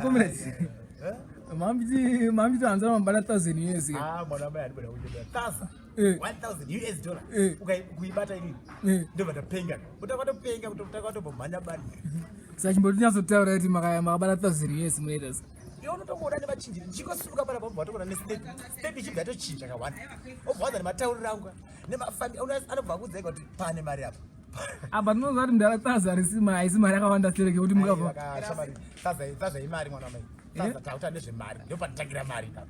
Comrades. Mambiti mambiti hanzana mambana 1000 US. Ah, mwana mai andibona kuchedera. Thaza. 1000 US dollar. Kuibata inini. Ndobva ndapenga. Utakatopenga kuti utakatombomhanya bani. Saka chimboti kuti makabata 1000 US munoita sei? Iwe unotongoona nevachinjiri ndichingosimuka pana pabva watoona nestep step ichibva yatochinja kawanda. Obva waza nematauriro angu nemafambi anobva akuudza ega kuti pane mari apa. Apa tinoziva kuti mudhara thaza haisi mari yakawanda stereke kuti mungabva. Thaza imari mwana wamai. Thaza takuta nezvemari ndopanotangira mari ipapo.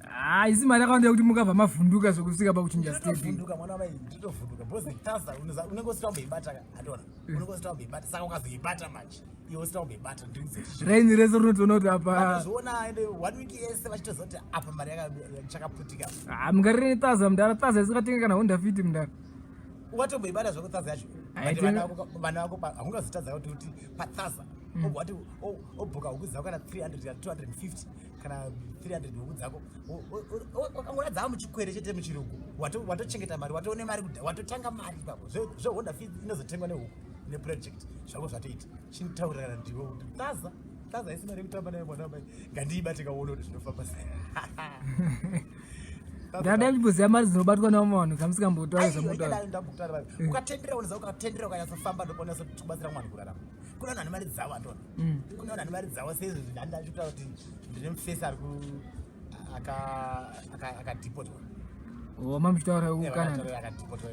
Haisi mari yakawanda yekuti mungabva mavhunduka zvekusvika pakuchinja step. Ndinotovhunduka mwana wamai ndinotovhunduka because thaza unenge usina kumboibata andiona unenge usina kumboibata saka ukazoibata manje iwe usina kumboibata ndiuze Raini rese rinotoona kuti apa zviona ende one week yese vachitoziva kuti apa mari chakaputika. Ah, mungarire thaza mudhara, thaza isingatenga kana Honda Fit mudhara. Watomboibata zvako thaza yacho. Haitenga- But vana vako haungazotadza kuti pathaza obva wati obhuka huku dzako kana 300 kana 250 kana 300 huku dzako, wakangoona dzava muchikwere chete muchirungu, watochengeta mari, watoone mari kudha, watotanga mari ipapo. ZveHonda Fit inozotengwa nehuku neproject zvako zvatoita. Chinitaurira kana ndiwe kuti thaza thaza haisi mari yekutamba nayo mwana wamai, ngandiibate kaone kuti zvinofamba sei. Ndada ndimboziva mari dzinobatwa nevamwe vanhu kamusingambotaura zvamotaura. Ndambotaura, ukatendera, unoziva, ukatendera ukanyatsofamba ndopaunyatsotikubatsira mwana kurarama. Kuna vanhu vane mari dzavo, andona kuna vanhu vane mari dzavo seizvozvi. Ndandachitaura kuti ndine mufesi ari akadhipotwa. Oh, mamuchitaura kuCanada. Akadhipotwa.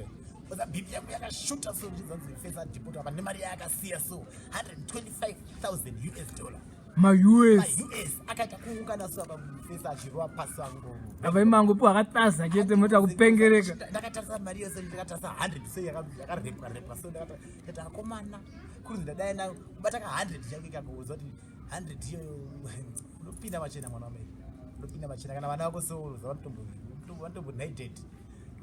BP yangu yakashuta so ndichizanzi mufesi adhipotwa apa nemari yaakasiya so 125,000 US dollar. MaUS. MaUS akaita kuungana so apa mufesi achirova pasi angu. Apa imangopiwa akataza chete mota kupengereka. Ndakatarisa mari yose, ndakatarisa 100 so yakarepwa repwa so ndakati akomana kuri ndadai na kubata ka 100 chako ikako uziva kuti 100 iyoyo unopinda machena mwana wamai, unopinda machena kana vana vako so unoziva vanotombo naided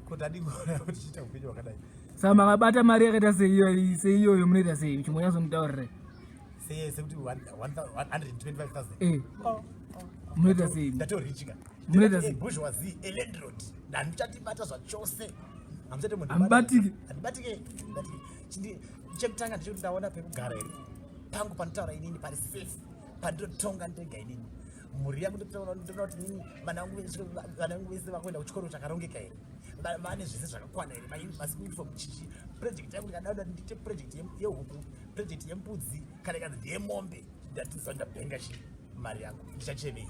kuti adingoona kuti chiita upenyu hwakadai. Saka makabata mari yakaita seiyo seiyoyo munoita sei? Chimbonyatsonditaurira. Sekuti 125,000. Oh, munoita sei? Ndatorichika. Munoita sei? Bourgeoisie, a landlord, handichatimata zvachose. Hamubatiki. Handibatike. Chekutanga ndechekuti ndaona pekugara here pangu panotaura inini, pari safe, pandinotonga ndega inini, mhuri yangu ndotaura, ndoona kuti inini vana vangu vese vakuenda kuchikoro chakarongeka here, vane zvese zvakakwana here, mauniform chichi. Project yangu ndikada kuti ndiite project yehuku, project yembudzi kana ikanzi ndeyemombe, ndatiziva ndabhenga chi mari yangu ndichachemei?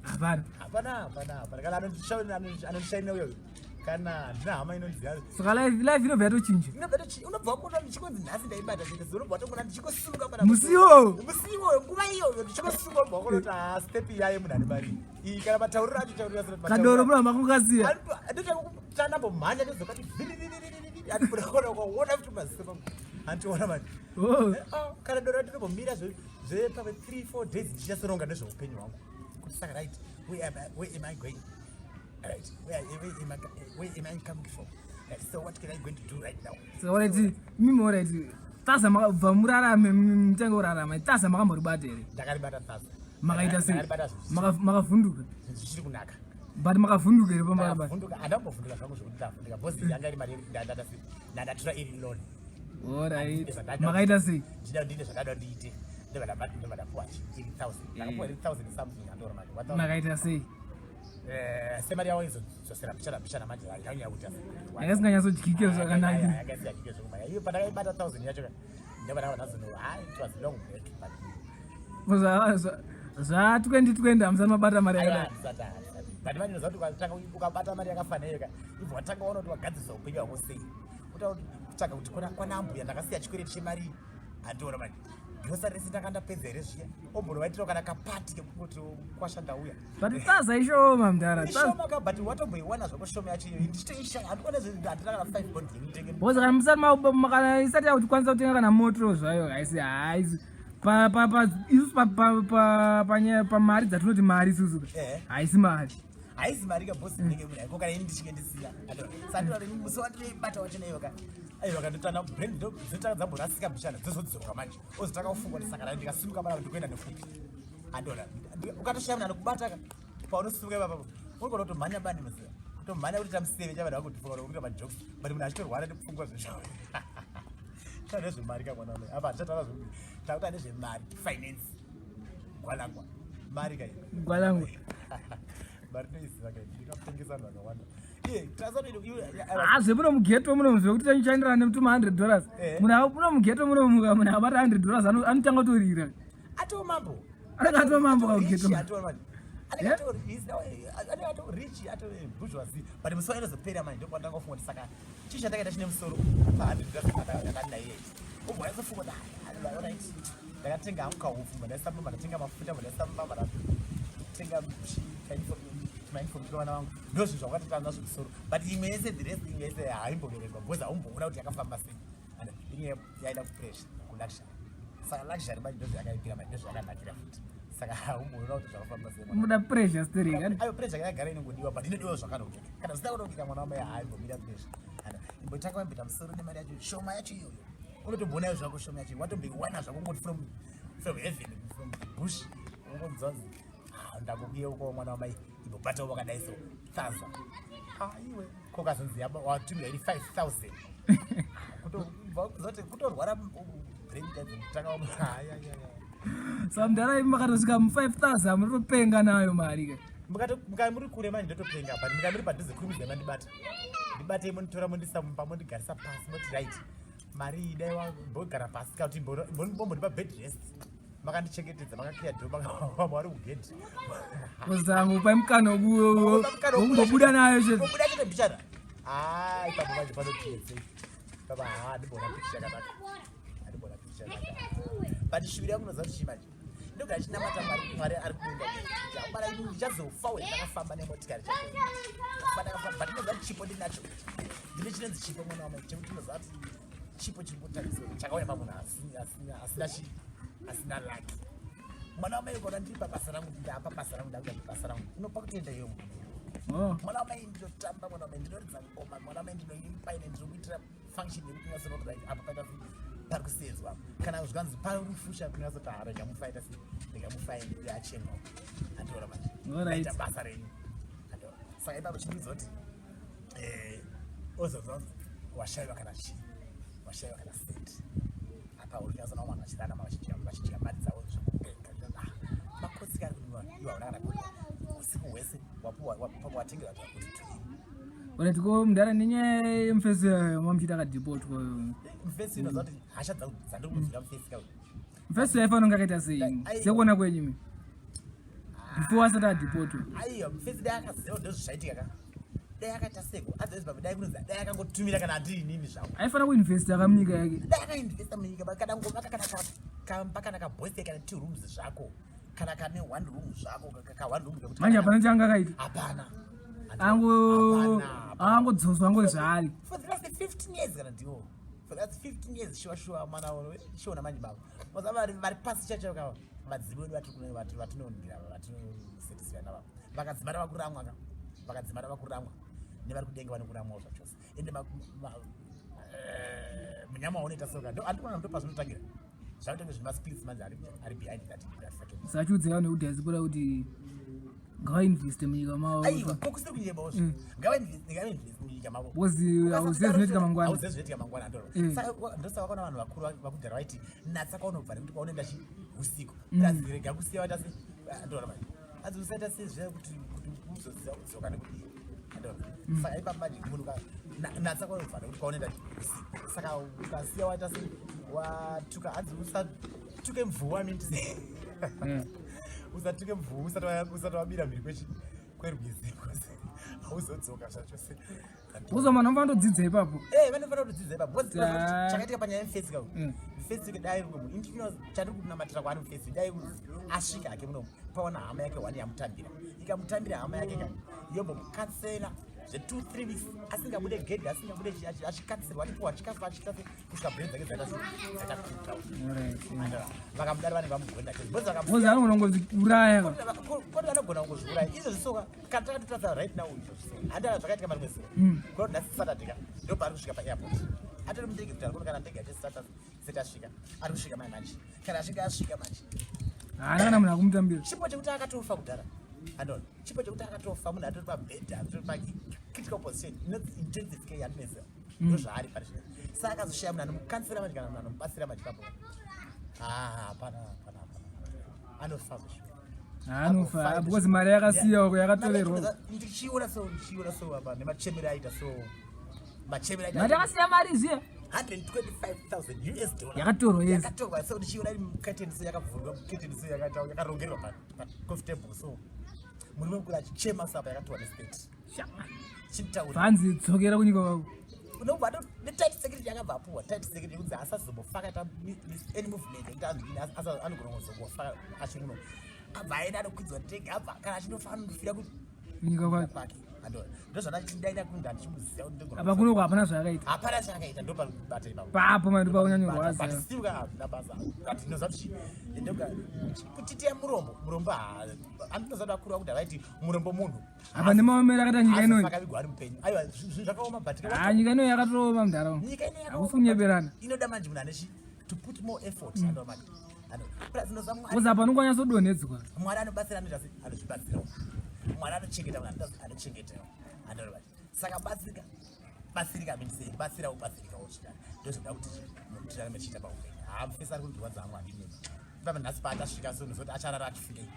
Hapana. Hapana, hapana, hapana. Kana anondishaina uyoyo, kana handina hama inonziva. Saka life inobva yatochinja. Unobva wakuona ndichingonzi nhasi ndaibata chete, unobva watongona ndichingosimuka pana Musiwo. Musiwo nguva iyoyo ndichingosimuka, ubva wakuona kuti ha, step iyaye munhu ane mari iyi kana matauriro acho taurira. Kadoro munhu makungasiya. Ndotandambomhanya ndozokati andikuda kuona ukaona futi maziso pangu handiona mani. Oh. Oh, kana doro ndinombomira zvepamwe 3 4 days ndichinyatsoronga nezveupenyu hwangu kuti saka right, where am I going? Right, where am I coming from? Right, so what can I going to do right now? Saka alright, mimi alright, thaza makabva murarame, mutange kurarama, thaza makamboribata here? Ndakaribata thaza. Makaita sei? Ndakaribata. Makavhunduka? Zvichiri kunaka. But makavhunduka here pamarabata? Ndakavhunduka, handambovhunduka zvangu zvekuti ndavhunduka because yanga iri mari ndandatora iri loan. Alright, makaita sei? Ndida ndine zvandada ndiite, ndobva ndapuwa 3000, ndakapuwa 3000 something andora mari 1000. Makaita sei? Semari yavo izodzosera mbichana mbichana manje yanyanya kuita. Yanga isinganyatsodyike zvakanaka. Yanga isingadyike zvekumanya iyo. Pandakaibata 1000 yacho ndobva ndava ndazono ha, it was long back but Zva 2020 hamusati mabata mari yakadai? Handisati, but manje unoziva kuti ukatanga ukabata mari yakafanira ka, ibva watanga waona kuti wagadzirisa upenyu hwako sei, kutsvaga kuti kwana ambuya ndakasiya chikwereti chemari, handiona manje grocery rese ndakandapedza here zviya, ombonovaitirawo kana kapati kekungoti kwasha ndauya. But thaza ishoma mudhara. Ishoma ka, but watomboiwana zvako shoma yacho iyoyo ndichitoishaya, handikuona handina kana 5 bond yekutenge. Because kana musati kana isati yakutikwanisa kutenga kana moto zvayo, haisi haisi isusu panyaya pamari dzatinoti mari isusu haisi mari. Haisi mari ka, boss, ndinenge munhu aiko kana ini ndichinge ndisina sandira musi wandinoibata wacho naiyo ka, aiwa kandotana brain dzotanga dzamborasika mbichana, dzozodzoka manje, ozotanga kufunga kuti saka ndikasimuka pana ndikuenda nefupi, andona ukatoshaya munhu anokubata ka paunosumuka ipapapo unogona kutomhanya bani muziva kutomhanya kuti tamuseve chavanhu vakuti kuita majokes, but munhu achitorwara nepfungwa zvezvo. Taura nezvemari ka mwana wamai, apa hatichataura. Takuta nezvemari, finance. Gwalangwa. Mari kai. Gwalangwa. Mari toiziva kai. Ndingatengesa vanhu vakawanda. Iye, tasati iwe Ah, zvemuno mugeto muno zvekuti tanichandirana nemutuma $100. Munhu muno mugeto muno munhu abata $100 anotanga kutorira. Atoo mambo. Anenge atoo mambo kamugeto. Atoo mambo. Anenge atoo anenge atoo rich, atoo bourgeoisie. But musi wainozopera manje ndokwandanga kufunga kuti saka chii chandakaita chine musoro pa $100 yakadai. Ubva waizofunga kuti ah, alright. Ndakatenga hangu kahupfu, ndaisa mumba, ndatenga mafuta, ndaisa mumba, ndatenga chimauniform chevana vangu. Ndozvinhu zvawakatotanga nazvo musoro. But imwe yese, the rest imwe yese haimboverengwa because haumboona kuti yakafamba sei. And imwe yaida kupressure, kuluxury. Saka luxury manje ndozvayakaipira manje ndozvayakanakira futi. Saka haumboona kuti zvakafamba sei. Muda pressure sterek. Ayo pressure yakagara inongodiwa but inodiwa zvakanongeka. Kana zvisina kunongeka mwana wamai haimbomira pressure. And imbotanga wamboita musoro nemari yacho shoma yacho iyoyo. Unotomboona zvako shoma yacho watomboiwana zvako ngoti from heaven, from the bush. Ungonzwa ah ndakukuyeuka mwana wamai imbobatawo wakadai so 1000. Ah iwe kokazonzi yaba watumira iri 5000. Kutozoti kutorwara brain dead kutanga haya haya. Saka mudhara imi makatosvika mu 5000 munotopenga nayo mari ke. Mukai muri kure manje ndotopenga but mukai muri padhuze kurumidza mandibata. Ndibatei monditora mondisa mumba mondigarisa pasi moti right. Mari iyi dai wambogara pasi kana kuti mbondipa bed rest. Makandichengetedza makakiya door makavamba vari kugedhi. Kuzangu pai mukana wokumbobuda nayo chete. Kubuda chete mbichana. Ah ipapo manje panotiyedzei. Baba ha ndibona picture yakanaka. Andibona picture yakanaka. But shuviro yangu unoziva kuti chii manje? Ndogara chinamata Mwari, Mwari ari kudenga. Ndakubara ini ndichazofa we ndakafamba nemotikari chako. Ndakafamba ndakafamba but ndinoziva kuti chipo ndinacho. Ndine chinonzi chipo mwana wamai chekuti ndinoziva kuti chipo chiri kutariswa chakauya pamunhu asina chi asina lucky. Mwana wamai ukaona ndiri pabasa rangu ndapa basa rangu ndakuita basa rangu unopa kutenda iwe munhu. Oh. Mwana wamai ndinotamba, mwana wamai ndinoridza ngoma, mwana wamai ndinoimba ine ndinokuitira function yekuti unyatsona kuti right apa paita pari kusenzwa kana zvikanzi pari kufusha kunyatsoti ha rega mufaita se rega mufaende achemwa andiona manje Alright. Aita basa renyu Andiona. Saka ipapo chindiudza kuti ozonzwa washaiwa kana chii, washaiwa kana senti apa uri kunyatsona vamwe vanhu vachirarama vachidya mari dzavo zvekupenga. Ah, makosi ari kudiwa iwe hauna kana kudiwa usiku hwese wapuwa watengerwa kuti tui. Alright, ko mudhara nenyaya yemufesi mamuchiita akadhipotwa. Mufesi inoziva kuti hasha dzandiri kunzwira mufesi ka. Mufesi yaifanira kunge akaita sei? Sekuona kwenyu imi. Before asati adhipotwa. Aiwa, mufesi dai akaziva ndozvaitika ka. Dai akaita seko, otherwise dai kunonzi dai akangotumira kana andiri inini zvangu. Aifanira kuinvesta ka munyika yake. Dai akainvesta munyika kana ngovaka kana kamba kana kaboyfriend kana 2 rooms zvako. Kana kane 1 room zvako ka 1 room kekuti manje hapana changa akaita. Hapana. Angodzoswa angori zvaari. For the last 15 years kana ndiwo. For the last 15 years shuwa shuwa mwana chiona manje baba. Vaza vari pasi chacho ka vadzimu vedu vatinoningira vatinosetisira navo. Vakadzimara vakuramwa ka. Vakadzimara vakuramwa. Nevari kudenga vanokuramwawo zvachose. Ende munyama waunoita soka. Andikuona ndo pazvinotangira. Zvakutange zvima spirits manje ari behind that fucking. Sachiudzira vanhu vekudiaspora kuti ngavainveste munyika mavo. Aiwa, ko kusiri kunyebawo zve. Ngavainveste munyika mavo. Because hauzive zvinoitika mangwana. Hauzive zvinoitika mangwana ndoro. Saka ndosaka wakaona vanhu vakuru vakudhara vaiti natsa kwaunobva nekuti kwaunoenda chi usiku. Plus rega kusiya waita se ndoro manje. Asi usaita sezviya kuti uzoziva kudzoka nekudii. Ndoro. Saka ipapo manje munhu natsa kwaunobva nekuti kwaunoenda usiku. Saka ukasiya waita se watuka hanzi usatuke mvuu I mean to say. Usatuke mvuu usati wabira mhiri kwerwizi because hauzodzoka zvachose. Uzo vanhu vanofanira kutodzidza ipapo. Vanofanira kutodzidza ipapo. Because chakaitika panyaya yemufesi ka. Mufesi dai rumwe munhu indino chandiri kunamatira kwaari mufesi dai asvika hake munomu pawana hama yake one yamutambira. Ikamutambira hama yake ka yombomukansela zve 2-3 weeks asingabude gedhi asingabude achikanselwa achipiwa chikafu achiita kusvika brain dzake dzaita dzaita vakamudaro vanenge vamugonda chete. Because vakamusiya- Because anogona kungozviuraya ka. Koti vanogona kungozviuraya izvo zvisoka kana takatotarisa right now izvo zvisoka handana zvakaitika marimwe zuva koti nhasi Saturday ka ndopaari kusvika paairport atori mundege kudhara kuno kana ndege yacho isati asvika ari kusvika mai manje kana asvika asvika manje Haana kana munhu akumutambira. Chipo chekuti akatofa kudhara andona chipo chekuti akatofa munhu atori pabhedha atori pa critical position inonzi intensive care yandinoziva ndozvaari pari zvino. Saka akazoshaya munhu anomukansira manje kana munhu anomubatsira manje papo. Ah, hapana, hapana, hapana, anofa zvishuwa. Anofa because mari yakasiya uko yakatorerwa. Ndichiona so, ndichiona so apa nemachemero aita so, machemero aita. Mari yakasiya mari zviya 125,000 US dollar yakatorwa yese. Yakatorwa so, ndichiona iri mukateni so, yakavhurwa mukateni so, yakaita yakarongerwa pa coffee table so, murume mukuru achichema so, apa yakatorwa nestate. Chitaura. Vanzi dzokera kunyika kwako. Unobva netight security yakabva apuwa tight security yekunzi asazombofa akaita any movement yekuti anogona kuzongofa achiri muno. Abva aenda, anokwidzwa ndege, abva kana achinofa anondofira nyika kwake. Kwake. Ndozvandaida kunge handichimuziva kuti ndogona. Apa kunoko hapana zvaakaita. Hapana chaakaita, ndopanobata ipapo. Papo mani But paunyanyorwadza. still ka handina basa, but ndinoziva kuti ndoga kutitiya murombo, murombo andinoziva kuti vakuru vakuti havaiti murombo munhu. Apa nemaomero akaita nyika inoyi. Akavigwa ari mupenyu, aiwa, zvinhu zvakaoma, but Ha, nyika inoyi yakatooma munharaunda. Nyika ino yakaoma, Hakusi kunyeberana. but inoda manje munhu anechi to put more effort. Andoma ano plus ndinoziva Mwari. Because apa unongonyatsodonhedzwa. Mwari anobatsira, anoita sei, anozvibatsirawo. Mwari anochengeta munhu, anochengetawo andoreva. Saka batsirika, batsirika mindisei, batsirawo, batsirikawo zvitari. Ndozvoda kuti munhu tirarame tichiita paupenyu. Haamufesi ari kundirwadza hangu, handinema ipapa. Nhasi paachasvika so, ndozoti acharara achifungei,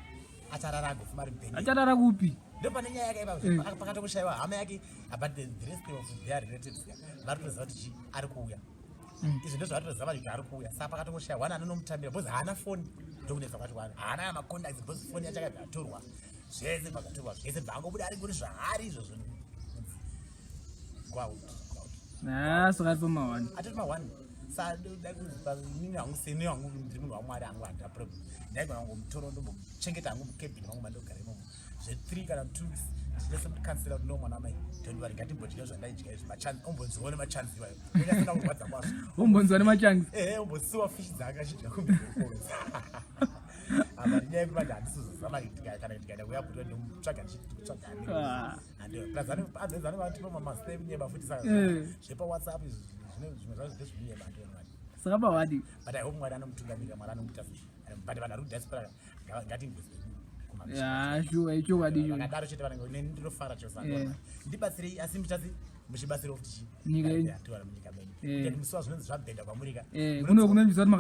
acharara agofuma ari mupenyu. Acharara kupi? Ndo pane nyaya yake ipapo. Pakatongoshayiwa hama yake, but the rest of their relatives vari kutoziva kuti chi ari kuuya. Izvi ndozvavari toziva kuti ari kuuya. Saka pakatongoshayiwa one anonomutambira because haana foni, ndokunetsa kwacho kwani haana macontacts, because foni yacho yakabva yatorwa zvese, pakatorwa zvese, bvangobuda ari kuri zvaari izvozvo, go out, go out. Ha, saka ari pamahwani. Atoti mahwani. Inini hangu, seni hangu, ndiri munhu waMwari hangu, handina problem. Ndaigona kungomutoro, ndombomuchengeta hangu mukebhini mangu mandogara imomo zve3 kana 2 weeks, ndichese mukansela kuti, "No, mwana wamai, don't worry, ngatimbodya zvandaidya izvi." Machanzi ombonziwa nemachanzi iwayo, asina kurwadza kwazvo. Umbonzwa nemachanzi. Ehe, ombosiwa fishi dzake achidya kumberi. Apa nyaya yekuti manje handisizozama kana ndikaenda kuyabuda ndomutsvaga, ndichitsvaga. Plus anevatipa mamazita ekunyeba futi, saka zvepaWhatsApp izvi zvimwe zvacho ndezvekunyeba, andiona manje. Saka pahwadi. But I hope Mwari anomutungamirira, Mwari anomuita, but vanhu vari kudiaspora ngatiinveste. Ya, shuwa, ichokwadi ichocho. Vakadaro chete vanenge neni ndinofara chose. Ndibatsirei, asi muchasi muchibatsirawo futi chi Nyika yenyu. Tiwana munyika menyu. Kuti musi wazvinonzi zvabhenda kwamurika. Kuno kunonzwa kuti